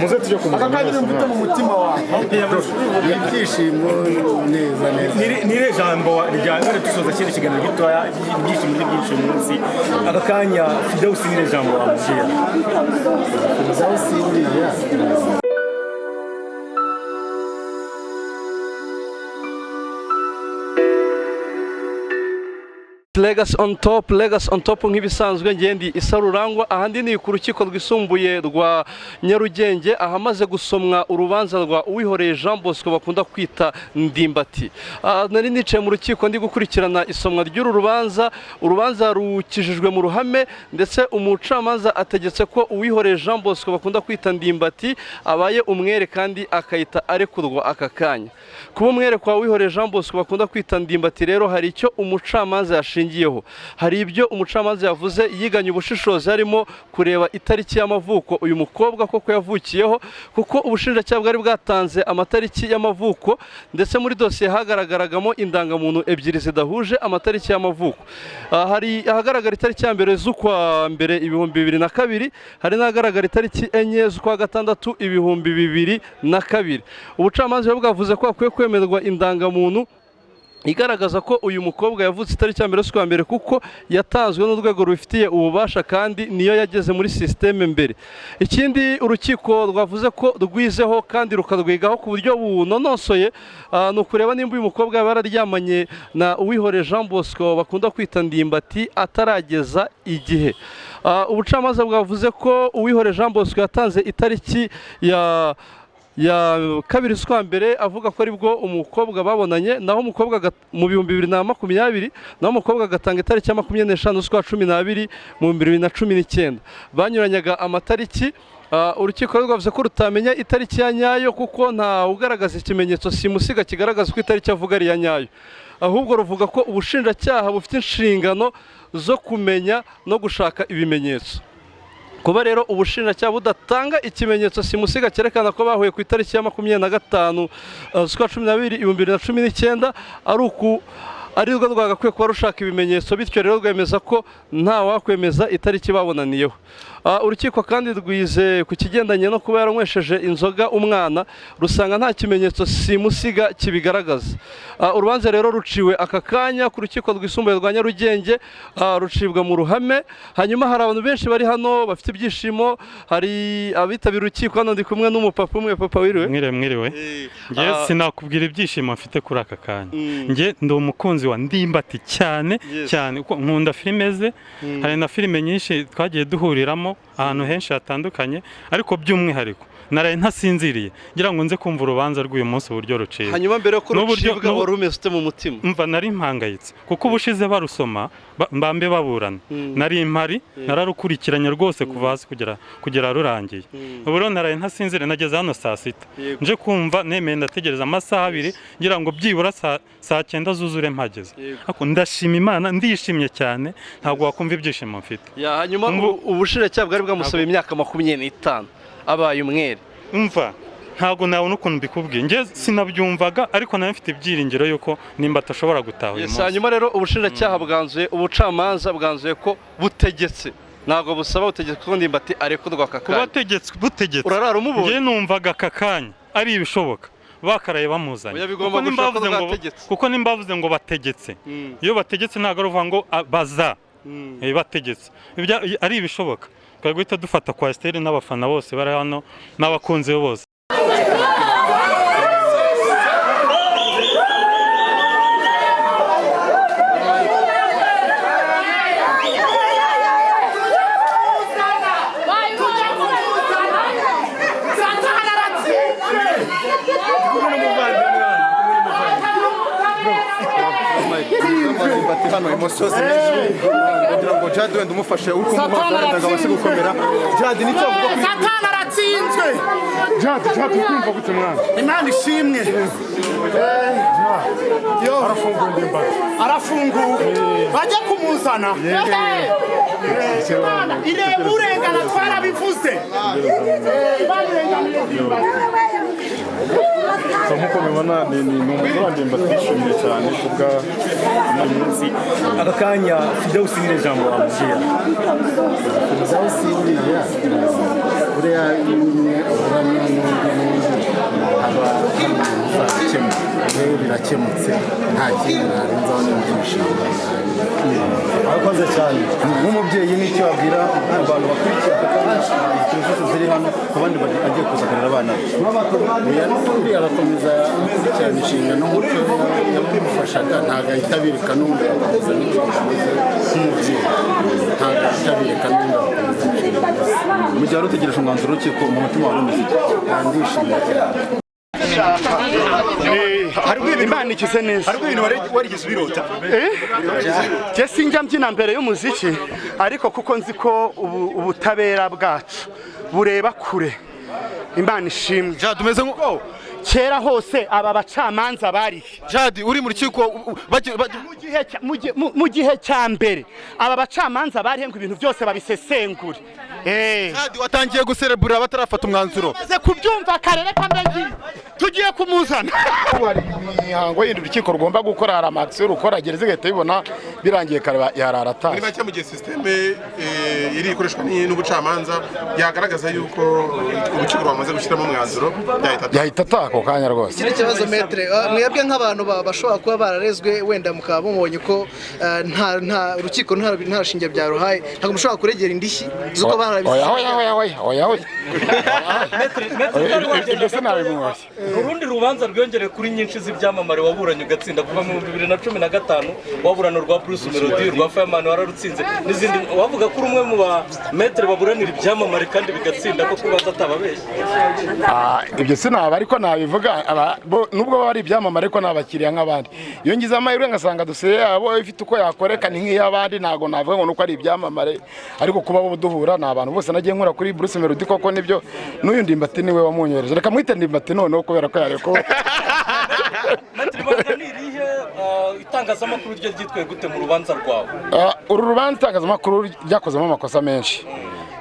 Muze tujye kumuzana. Aka kanya mfite mu mutima wawe. Ibyishimo neza neza. Ni irihe jambo rya none dusoza kino kiganiro gitoya? Ibyishimo ni byinshi uyu munsi, aka kanya Firdausi, ni irihe jambo wamubwira? Firdausi buriya Legacy on top, Legacy on top. Nk'ibisanzwe ngendi isa rurangwa ahandi ni ku rukiko rwisumbuye rwa Nyarugenge, ahamaze gusomwa urubanza rwa Uwihoreye Jean Bosco bakunda kwita Ndimbati. Nari nicaye mu rukiko ndi gukurikirana isomwa ry'uru rubanza. Urubanza rukijijwe mu ruhame, ndetse umucamanza ategetse ko Uwihoreye Jean Bosco bakunda kwita Ndimbati abaye umwere kandi akahita arekurwa aka kanya. Kuba umwere kwa Uwihoreye Jean Bosco bakunda kwita Ndimbati rero, hari icyo umucamanza yashingiyeho, hari ibyo umucamanza yavuze yiganye ubushishozi, harimo kureba itariki y'amavuko uyu mukobwa koko yavukiyeho, kuko ubushinjacyaha bwari bwatanze amatariki y'amavuko, ndetse muri dosiye hagaragaragamo indangamuntu ebyiri zidahuje amatariki y'amavuko. Hari ahagaragara itariki ya 1 z'ukwa mbere 2002, hari n'ahagaragara itariki 4 z'ukwa gatandatu 2002. Ubucamanza rero bwavuze ko hakwiye kwemerwa indangamuntu igaragaza ko uyu mukobwa yavutse itariki ya 1 z'ukwa mbere, kuko yatanzwe n'urwego rubifitiye ububasha kandi niyo yageze muri sisiteme mbere. Ikindi urukiko rwavuze ko rwizeho kandi rukarwigaho ku buryo bunonosoye, ni ukureba nimba uyu mukobwa yaba yararyamanye na Uwihoreye Jean Bosco bakunda kwita Ndimbati atarageza igihe. Ubucamanza bwavuze ko Uwihoreye Jean Bosco yatanze itariki ya 2 z'ukwa mbere, avuga ko aribwo umukobwa babonanye, naho umukobwa mu 2020, naho umukobwa agatanga itariki ya 25 z'ukwa 12 mu 2019. Banyuranyaga amatariki. Urukiko rwavuze ko rutamenya itariki ya nyayo kuko nta ugaragaza ikimenyetso simusiga kigaragaza ko itariki avuga ari iya nyayo, ahubwo ruvuga ko ubushinjacyaha bufite inshingano zo kumenya no gushaka ibimenyetso. Kuba rero ubushinjacyaha budatanga ikimenyetso simusiga cyerekana ko bahuye ku itariki ya 25 z'ukwa 12 2019, ari uku ari rwo rwagakwiye kuba rushaka ibimenyetso, bityo rero rwemeza ko nta wakwemeza itariki babonaniyeho. Urukiko kandi rwize ku kigendanye no kuba yaranywesheje inzoga umwana, rusanga nta kimenyetso simusiga kibigaragaza. Urubanza rero ruciwe aka kanya ku rukiko rwisumbuye rwa Nyarugenge, rucibwa mu ruhame. Hanyuma hari abantu benshi bari hano bafite ibyishimo, hari abitabira urukiko. Hano ndi kumwe n'umupapa umwe. Papa, wiriwe? Mwiriwe, mwiriwe. Njye sinakubwira ibyishimo mfite kuri aka kanya. Njye ndi umukunzi wa Ndimbati cyane cyane, kuko nkunda filime ze. Hari na filime nyinshi twagiye duhuriramo ahantu henshi hatandukanye, ariko by'umwihariko naraye ntasinziriye ngira ngo nze kumva urubanza rw'uyu munsi uburyo ruciye. Hanyuma mbere yo rucibwa, wari umeze ute mu mutima? Mva, nari mpangayitse kuko ubushize barusoma mbambe baburana nari mpari, nararukurikiranye rwose kuva hasi kugera rurangiye. Ubu rero naraye ntasinzire, nageze hano saa 6 nje kumva, nemeye ndategereza amasaha 2 ngira ngo byibura saa 9 zuzure mpageze. Ariko ndashima Imana, ndishimye cyane, ntabwo wakumva ibyishimo mfite. Ya, hanyuma ubushinjacyaha bwari bwamusaba imyaka 25, abaye umwere. Umva, ntabwo nabona ukuntu mbikubwiye. Njye sinabyumvaga, ariko nawe mfite ibyiringiro yuko nimba atashobora gutaha uyu munsi. Hanyuma rero ubushinjacyaha bwanzuye, ubucamanza bwanzuye ko butegetse, ntabwo busaba, butegetse ko Ndimbati arekurwa aka Kuba kanya. Butegetse. Urarara umubonye? Njye numvaga aka kanya ari ibishoboka bakaraye bamuzanye. Oya, bigomba Kuko nimba gushaka ko bavuze ngo bwategetse. Kuko nimba bavuze ngo bategetse, iyo bategetse ntabwo ari ukuvuga ngo baza. Bategetse. Ibyo ari ibishoboka twari guhita dufata coaster n'abafana bose bari hano n'abakunzi be bose. Satani aratsinze. Kumwe n'umuvandimwe hano, kumwe n'umuvandimwe. Bati hano émotion zimenshi, ndagira ngo Jade wenda umufashe, uri kumuhoza wenda ngo abashe gukomera. Jade, nicyo avuga kuri Satani aratsinzwe. Jade, Jade, ukumva gute mwana? Imana ishimwe. Yo. Arafunguye Ndimbati. Arafunguwe, bajye kumuzana. Imana ireba urengana, twarabivuze. Imana irenganiye Ndimbati. So nk'uko mubibona ni umugore wa Ndimbati, twishimiye cyane kubwa Uyu munsi aka kanya Firdausi, ni irihe jambo wamubwira? Firdausi buriya, buriya iyo umwe aburana birakemutse, nta kindi narenzaho n'ibyishimo. Murakoze cyane. Nk'umubyeyi n'icyo wabwira abantu bakurikiye aka kanya, izi ziri hano, ku bandi agiye kuza kurera abana be? Oya, n'ubundi arakomeza akurikirana inshingano nk'uko yamufashaga, ntabwo ahita abireka, n'ubundi arakomeza n'inshingano ze nk'umubyeyi, ntabwo ahita abireka, n'ubundi arakomeza inshingano ze. Mu gihe wari utegereje umwanzuro w'urukiko, mu mutima wawe umeze ute? Ndishimye cyane. Imana ikize neza. Hari ibintu warigeze ubirota? Jye sinjya mbyina mbere y'umuziki, ariko kuko nzi ko ubutabera bwacu bureba kure, Imana ishimwe. Jad, umeze nko Kera hose aba bacamanza bari Jad uri mu rukiko mu gihe cya mbere, aba bacamanza bari ngo ibintu byose babisesengure. Jad, watangiye guserebura batarafata umwanzuro. Maze kubyumva kare, reka mbe tugiye kumuzana. Hari imihango yindi urukiko rugomba gukora, hari amakisiyo rukora, gereza igahita ibona birangiye kare, yarara Muri atashye. make, mu gihe sisiteme iri ikoreshwa n'ubucamanza yagaragaza yuko urukiko rwamaze gushyiramo umwanzuro, byahita Yahita ataha ako kanya rwose. Iki ni ikibazo, maître. Mwebwe nk'abantu bashobora kuba bararezwe, wenda mukaba mubonye ko nta urukiko nta shinge byaruhaye, ntabwo mushobora kuregera indishyi z'uko barabisize? Oya, oya, oya, oya, oya, oya, ibyo sinabimwoshye. Urundi rubanza rwiyongereye kuri nyinshi z'ibyamamare waburanye ugatsinda kuva mu 2015, waburana urwa Bruce Melody, urwa Fireman wararutsinze n'izindi. Wavuga ko uri umwe mu ba maître baburanira ibyamamare kandi bigatsinda, ko kubanza atababeshya? Ibyo sinaba ariko nabivuga, nubwo baba ari ibyamamare ariko ni abakiriya nk'abandi. Iyo ngize amahirwe ngasanga dosiye yabo ifite uko yakoreka ni nk'iy'abandi, ntabwo navuga ngo nuko ari ibyamamare. Ariko kuba bo duhura ni abantu bose nagiye nkura kuri Bruce Melody koko nibyo, n'uyu Ndimbati niwe wamunyohereje, reka mwite Ndimbati noneho kubera ko yareko. Maître, ibanga ni irihe? Itangazamakuru ryo ryitwaye gute mu rubanza rwawe? Uru rubanza itangazamakuru ryakozemo amakosa menshi.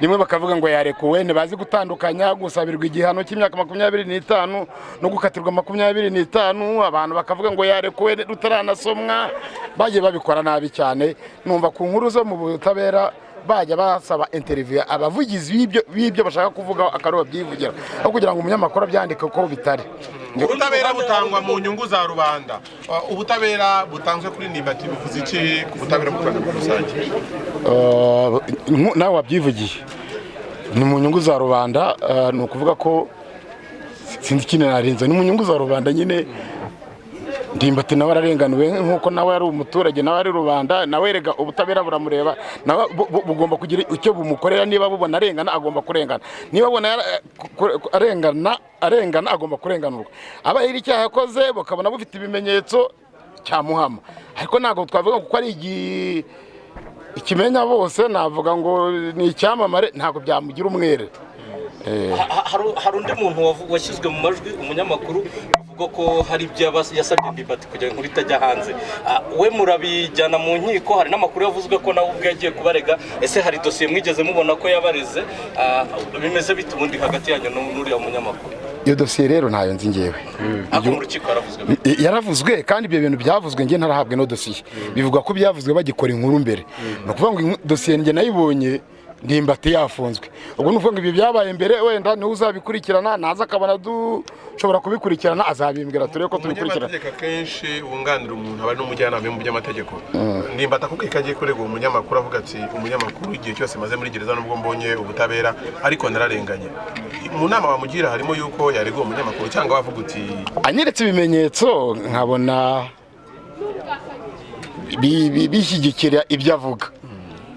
Rimwe bakavuga ngo yarekuwe, ntibazi gutandukanya gusabirwa igihano cy'imyaka 25 no gukatirwa 25. Abantu bakavuga ngo yarekuwe rutaranasomwa. Bagiye babikora nabi cyane. Numva ku nkuru zo mu butabera bajya basaba interview abavugizi b'ibyo bashaka kuvuga, akaba babyivugira, aho kugira ngo umunyamakuru abyandike uko bitari. Ubutabera butangwa mu nyungu za rubanda. Ubutabera butanzwe kuri Ndimbati bivuze iki ku butabera mu Rwanda muri rusange? Nawe wabyivugiye, ni mu nyungu za rubanda. Ni ukuvuga ko sinzi ikindi narinze, ni mu nyungu za rubanda nyine. Ndimbati nawe ararenganuwe nk'uko nawe ari umuturage, nawe ari rubanda, nawe erega ubutabera buramureba, nawe bugomba kugira icyo bumukorera. Niba bubona arengana, agomba kurengana. Niba babona arengana, agomba kurenganurwa. Aba hari icyaha yakoze bakabona bufite ibimenyetso cyamuhama, ariko ntabwo twavuga kuko ari ikimenya bose, navuga ngo ni icyamamare, ntabwo byamugira umwere. Hari undi muntu washyizwe mu majwi, umunyamakuru, avuga ko hari ibyo yasabye Ndimbati kugira ngo inkuru itajya hanze. We murabijyana mu nkiko? Hari n'amakuru yavuzwe ko nawe ubwe yagiye kubarega. Ese hari dosiye mwigeze mubona ko yabareze? Bimeze bite ubundi hagati yanyu n'uriya munyamakuru? Iyo dosiye rero ntayo nzi ngewe. Ariko mu rukiko yaravuzwe. Yaravuzwe, kandi ibyo bintu byavuzwe njye ntarahabwa ino dosiye. Bivugwa ko byavuzwe bagikora inkuru mbere. Ni ukuvuga ngo dosiye njye nayibonye Ndimbati yafunzwe. Ubwo ni ukuvuga ngo ibyo byabaye mbere, wenda niwe uzabikurikirana, naza akabona dushobora kubikurikirana azabimbwira, turebe ko tubikurikirana. Umunyamategeko akenshi wunganira umuntu aba ari n'umujyanama mu by'amategeko. Ndimbati akubwiye ko agiye kurega uwo munyamakuru, avuga ati: "Umunyamakuru, igihe cyose maze muri gereza, nubwo mbonye ubutabera ariko nararenganye." Mu nama wamugira harimo yuko yarega uwo munyamakuru, cyangwa wavuga uti? Anyeretse ibimenyetso nkabona bishyigikira ibyo avuga,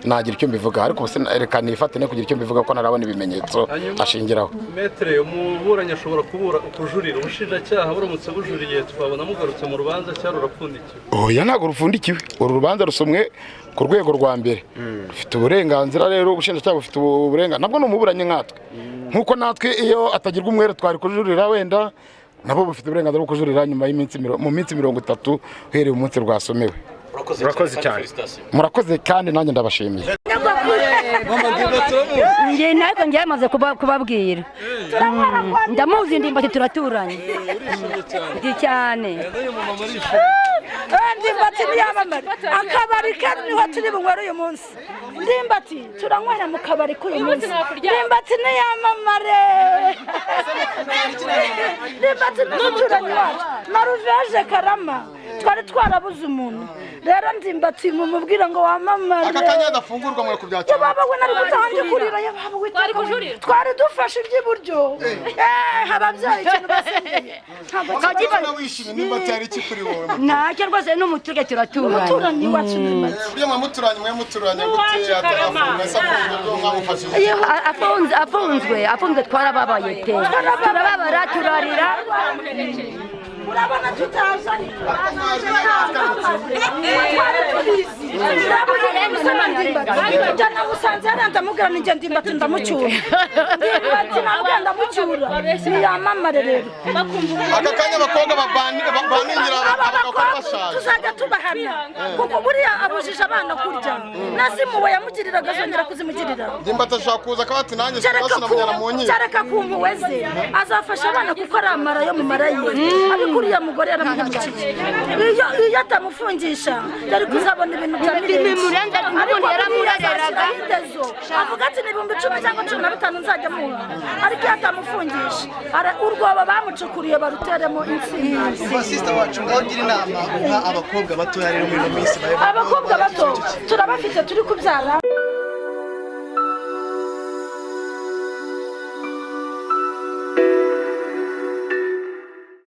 nagira icyo mbivuga. Ariko ubuse reka nifate ne kugira icyo mbivuga ko narabona ibimenyetso ashingiraho. Maître, umuburanyi ashobora kubura kujurira. Ubushinjacyaha buramutse bujuriye, twabona mugarutse mu rubanza cyangwa rurapfundikiwe? Oya, ntabwo rupfundikiwe. Uru rubanza rusomwe ku rwego rwa mbere, rufite uburenganzira rero, ubushinjacyaha bufite uburenganzira, nabwo ni umuburanyi nkatwe. Nk'uko natwe iyo atagirwa umwere twari kujurira wenda, nabo bufite uburenganzira bwo kujurira nyuma y'iminsi mu minsi 30 uhereye umunsi rwasomewe. Urakoze cyane. Murakoze kandi nanjye ndabashimiye. Njye ntabwo njye yamaze kubabwira. Ndamuzi Ndimbati, turaturanye. Ndi cyane. Ndimbati ntiyamamare, akabari ke niho turi bunywere uyu munsi. Ndimbati turanywera mu kabari k'uyu munsi. Ndimbati ntiyamamare, Ndimbati ni umuturanyi wacu. Noruveje Karama, twari twarabuze umuntu. Rero Ndimbati mumubwira ngo wamamare. Aka kanya adafungurwa mwe kubyakira. Yababa we nari gutaha kurira, yababa we twari dufashe iby'iburyo. Ababyeyi ikintu basengeye ntabwo wishimye. Ndimbati hari iki kuri wowe? Ntacyo rwose, n'umuturage turaturanye. Umuturanyi wacu Ndimbati. Burya mwamuturanye, mwe gute atarafunga se afunzwe bwo mwamufashije? Afunzwe twarababaye pe, turababara, turarira. Urabona tutaje twari tubizi. Njya namusanze hariya ndamubwira ni njye Ndimbati ndamucyura. Ndimbati nabwo ndamucyura, niyamamare rero. Aka kanya abakobwa baningira abakobwa bashaje tuzajya tubahana, kuko buriya abujije abana kurya. Nazimuwe yamugiriraga azongera kuzimugirira. Ndimbati ashobora kuza akaba ati nanjye sinamujyana mu nkiko. Kereka ku mpuhwe ze azafasha abana, kuko ari amara yo mu mara ye. Ariko uriya mugore yaramuhemukiye. Iyo atamufungisha yari kuzabona ibintu bya mirenge. Ariko buriya azashyiraho indezo avuga ati ni 10,000 cyangwa 15 nzajya muha. Ariko iyo atamufungisha, urwobo bamucukuriye baruteremo insina. Umva sister wacu, ngaho ugira inama uha abakobwa batoya rero muri ino minsi. Abakobwa bato turabafite turi kubyara.